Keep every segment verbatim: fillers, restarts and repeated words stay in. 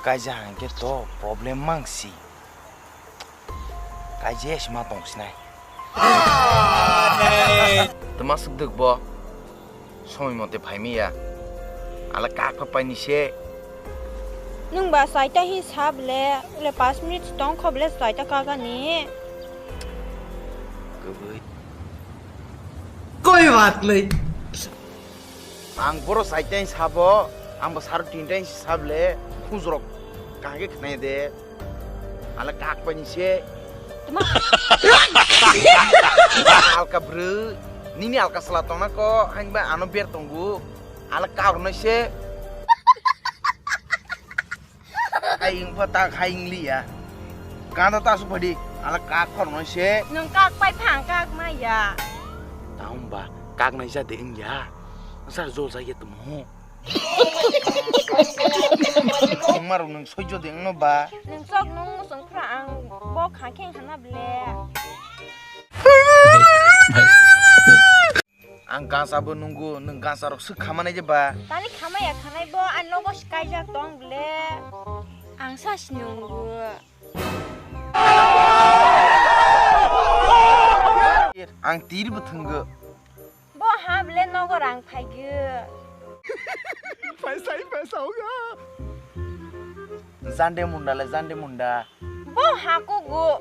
Kaija hangke to problem mangsi. Kaija sima tongsinai. Tama sukduk bo. Somoi mote phaimiya. Ala kak pa paini se. Nwng ba saita hi sab le, le pas minute tong khob le saita kagani. Kwbwi. Koi baat nahi. Ang boro saita hi sabo, ang bo saro tinta hi sab le, khujrok kahage khnai de. Ala kak paini se. Tama. Alka bwrwi, nini alka sala tongna ko, ang ba ano ber tongo. Ala kak rwnai se. Hai wngpha tak hai wngliya. Ganda ta asuk phadi. Ala kak khoroknai se. Nwng kak pai phang kak maya. Tamo ba kak nai ja de wngya. Sar jol jaya tamo. Nwng marok nwng soijo de wngno ba. Nwng chok nwng musung phra ang bo kha khe hana ble. Ang gansa bo nungo, nwng gansa rok swk khamani je ba? Tani khamaya khanai bo, ang nogo sikaijak tong ble. Ang sa si nungo. Ang tir bo thwngo. Bo ha ble nogo rang phaigo. Paisa hi paisa hoga. Jande munda le jande munda. Bo ha kugo.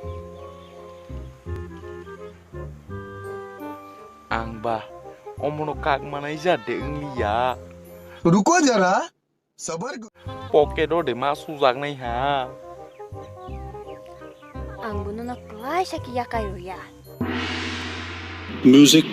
Ang ba omono kak manai ja de wngliya. Ruko jara, sabar karo. Pocket o de ma sujaknai ha. Ang bono no klaisa khe yakai rwya. Music.